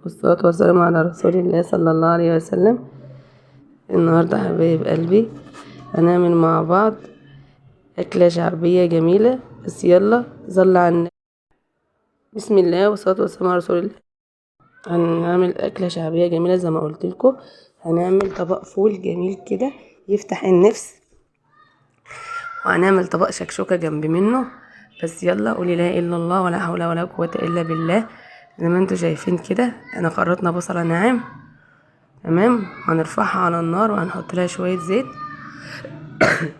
والصلاة والسلام على رسول الله صلى الله عليه وسلم. النهاردة حبايب قلبي هنعمل مع بعض أكلة شعبية جميلة، بس يلا صلى على النبي. بسم الله والصلاة والسلام على رسول الله. هنعمل أكلة شعبية جميلة زي ما قلت لكم. هنعمل طبق فول جميل كده يفتح النفس، وهنعمل طبق شكشوكة جنب منه. بس يلا قولي لا اله الا الله ولا حول ولا قوة الا بالله. زي ما انتوا شايفين كده انا خرطنا بصلة ناعم، تمام. هنرفعها على النار وهنحط لها شوية زيت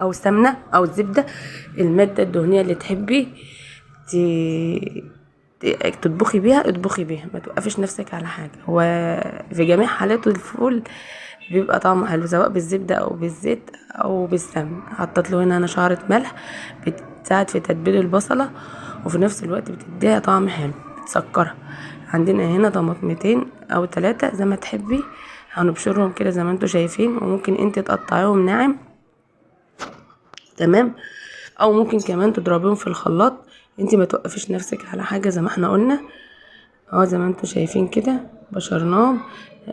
او سمنة او زبدة، المادة الدهنية اللي تحبي تطبخي بيها اطبخي بيها، ما توقفيش نفسك على حاجة. هو في جميع حالاته الفول بيبقى طعمه حلو سواء بالزبدة او بالزيت او بالسمن. حطيت له هنا انا شعرة ملح بتساعد في تتبيل البصلة، وفي نفس الوقت بتديها طعم حلو، بتسكرها. عندنا هنا طماطمتين او 3 زي ما تحبي، هنبشرهم كده زي ما انتوا شايفين، وممكن انت تقطعيهم ناعم، تمام، او ممكن كمان تضربيهم في الخلاط. انت ما توقفيش نفسك على حاجة زي ما احنا قلنا. زي ما انتوا شايفين كده بشرناهم،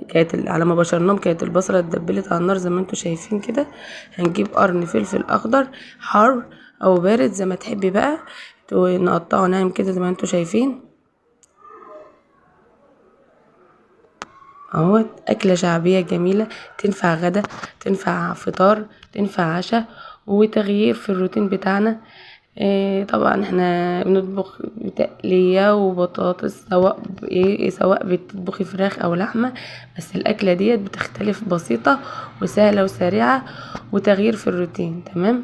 كانت على ما بشرناهم كانت البصله اتدبلت على النار زي ما انتوا شايفين كده. هنجيب قرن فلفل اخضر حار او بارد زي ما تحبي بقى، نقطعه ناعم كده زي ما انتوا شايفين اهوت. اكله شعبية جميلة، تنفع غدا، تنفع فطار، تنفع عشاء، وتغيير في الروتين بتاعنا. طبعا احنا بنطبخ تقليه وبطاطس، سواء بتطبخي فراخ او لحمه، بس الاكلة ديت بتختلف، بسيطة وسهلة وسريعة وتغيير في الروتين، تمام.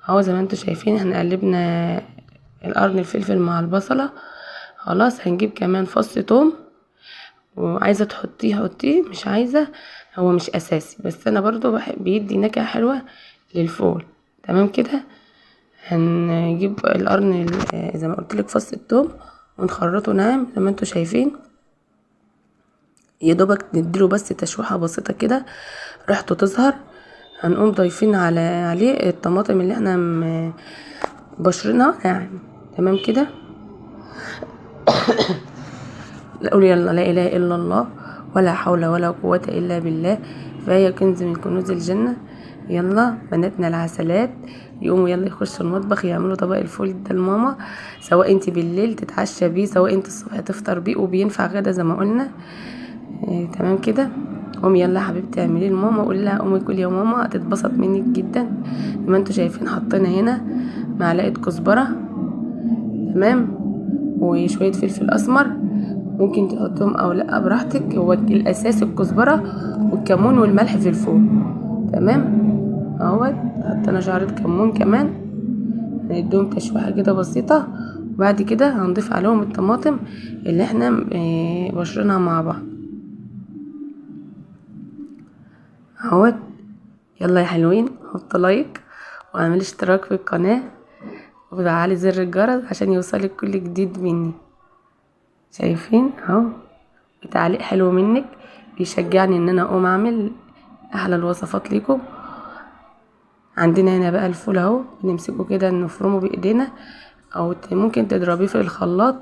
اهو زي ما انتوا شايفين احنا قلبنا القرن الفلفل مع البصله خلاص. هنجيب كمان فص توم، وعايزه تحطيه حطيه، مش عايزه هو مش اساسي، بس انا برضو بحب بيدي نكهة حلوة للفول، تمام كده. هنجيب القرن زي ما قلت لك فص الثوم ونخرطه ناعم زي ما انتوا شايفين، يا دوبك نديله بس تشويحه بسيطة كده ريحته تظهر. هنقوم ضايفين عليه الطماطم اللي احنا بشرينها ناعم، تمام كده. قول يلا لا اله الا الله ولا حول ولا قوة الا بالله، فهي كنز من كنوز الجنة. يلا بناتنا العسلات يقوموا يلا يخشوا المطبخ يعملوا طبق الفول ده لماما، سواء انت بالليل تتعشى بيه، سواء انت الصبح تفطر بيه، وبينفع غدا زي ما قلنا. تمام كده. قومي يلا حبيبتي اعملي لماما، قولي لها قومي كلي يا ماما، هتتبسط منك جدا. زي ما انتوا شايفين حطينا هنا معلقه كزبره، تمام، وشوية فلفل اسمر، ممكن تحطهم او لا براحتك، هو الاساس الكزبره والكمون والملح في الفول، تمام اهوت. حطينا شعرة كمون كمان، هنديهم تشويحه كده بسيطة، وبعد كده هنضيف عليهم الطماطم اللي احنا بشرينها مع بعض اهوت. يلا يا حلوين، حط like واعمل اشتراك في القناة وفعلي زر الجرس عشان يوصلك كل جديد مني. شايفين اهو تعليق حلو منك بيشجعني ان انا اقوم اعمل احلى الوصفات ليكم. عندنا هنا بقى الفول اهو، بنمسكه كده نفرمه بايدينا، او ممكن تضربيه في الخلاط،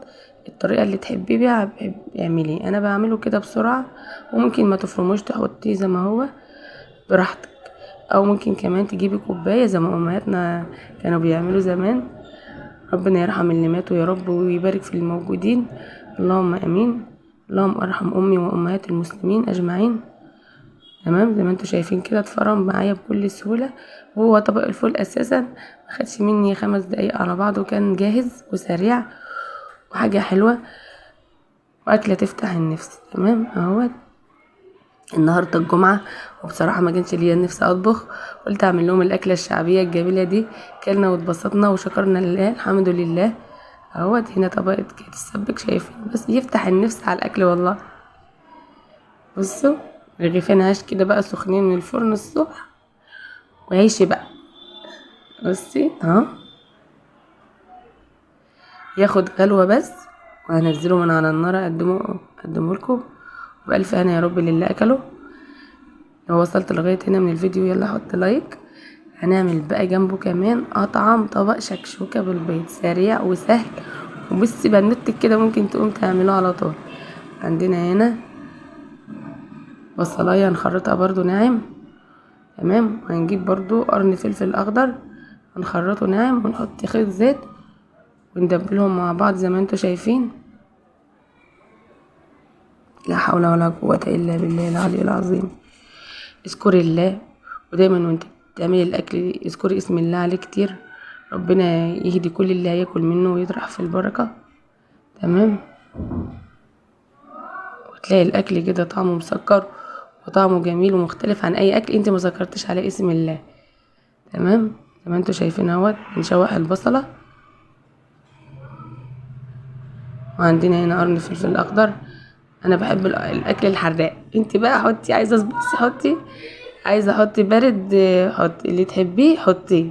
الطريقة اللي تحبيه بيها اعمليه. انا بعمله كده بسرعة، وممكن ما تفرموش تحطيه زي ما هو براحتك، او ممكن كمان تجيبي كوباية زي ما امهاتنا كانوا بيعملوا زمان. ربنا يرحم اللي ماتوا يا رب ويبارك في الموجودين، اللهم امين، اللهم ارحم امي وامهات المسلمين اجمعين. تمام زي ما انتوا شايفين كده اتفرم معايا بكل سهولة، وهو طبق الفول اساسا ما خدش مني 5 دقايق على بعضه، كان جاهز وسريع وحاجه حلوة واكله تفتح النفس، تمام اهوت. النهارده الجمعة، وبصراحة ما كانش ليا نفس اطبخ، قلت اعمل لهم الاكلة الشعبية الجميلة دي، كلنا واتبسطنا وشكرنا لله الحمد لله اهوت. هنا طبقه كانت السبك، شايفين بس يفتح النفس على الاكل والله. بصوا رغيفين عيش كده بقى سخنين من الفرن الصبح، وعيشي بقى. بصي اهو ياخد غلوه بس، وهنزله من على النار اقدمه لكم وبألف هنا يا رب للي اكله. لو وصلت لغاية هنا من الفيديو يلا حط لايك. هنعمل بقى جنبه كمان اطعم طبق شكشوكه بالبيض، سريع وسهل، وبصي بنوتك كده ممكن تقوم تعمله على طول. عندنا هنا بصلايه هنخرطها برضو ناعم. تمام. وهنجيب برضو قرن فلفل اخضر هنخرطه ناعم، ونحط خيط زيت وندبلهم مع بعض زي ما انتوا شايفين. لا حول ولا قوة الا بالله العلي العظيم. اذكري الله، ودايما وانت بتعملي الاكل اذكري اسم الله عليه كتير، ربنا يهدي كل اللي هياكل منه ويطرح في البركة. تمام. وتلاقي الاكل كده طعمه مسكر وطعمه جميل ومختلف عن اي اكل انت ما ذكرتش عليه اسم الله. تمام. زي ما انتوا شايفين اهوت بنشوح البصله. وعندنا هنا قرن فلفل اخضر. انا بحب الاكل الحراق، انت بقى حطي، عايزه spicy حطي، عايزه احطي بارد حطي، اللي تحبيه حطيه.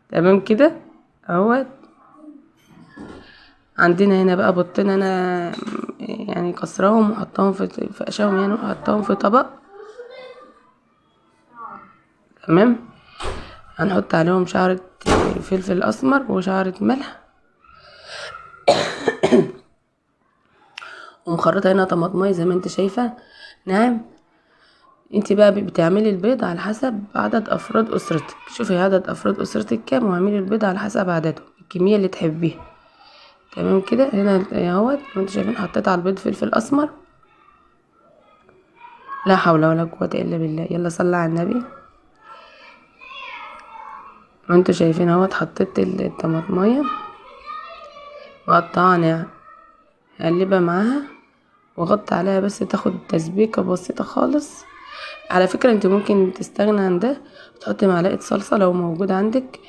تمام كده اهوت. عندنا هنا بقى بطين انا يعني كسراهم وحطاهم في قشاهم يعني، وحطاهم في طبق. تمام. هنحط عليهم شعرة فلفل اسمر وشعرة ملح، ومخرطه هنا طماطمايه زي ما انت شايفه ناعم. انت بقى بتعملي البيض على حسب عدد افراد اسرتك، شوفي عدد افراد اسرتك كام واعملي البيض على حسب عددهم، الكمية اللي تحبيها. تمام كده. هنا اهوت زي ما انتوا شايفين حطيت على البيض فلفل اسمر. لا حول ولا قوة الا بالله. يلا صلي على النبي. ما انتوا شايفين اهوت حطيت الطماطمايه مقطعه ناعم، هقلبها معاها واغطي عليها بس تاخد تسبيكه بسيطة خالص. على فكرة انت ممكن تستغنى عن ده، تحطي معلقه صلصه لو موجود عندك،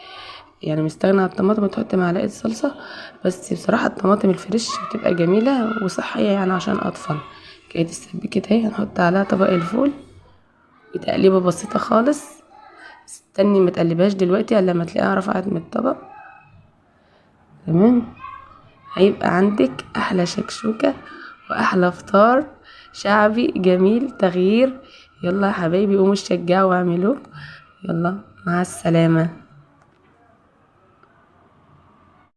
يعني مستغنى عن الطماطم تحطي معلقه صلصه، بس بصراحة الطماطم الفريش بتبقى جميلة وصحية يعني عشان اطفال. كده اتسبكت اهي. هنحط عليها طبق الفول بتقليبه بسيطة خالص. استني ما تقلبهاش دلوقتي الا لما تلاقيها رفعت من الطبق. تمام. هيبقى عندك احلى شكشوكه واحلى فطار شعبي جميل تغيير. يلا يا حبايبي قوموا اتشجعوا واعملوه. يلا مع السلامة.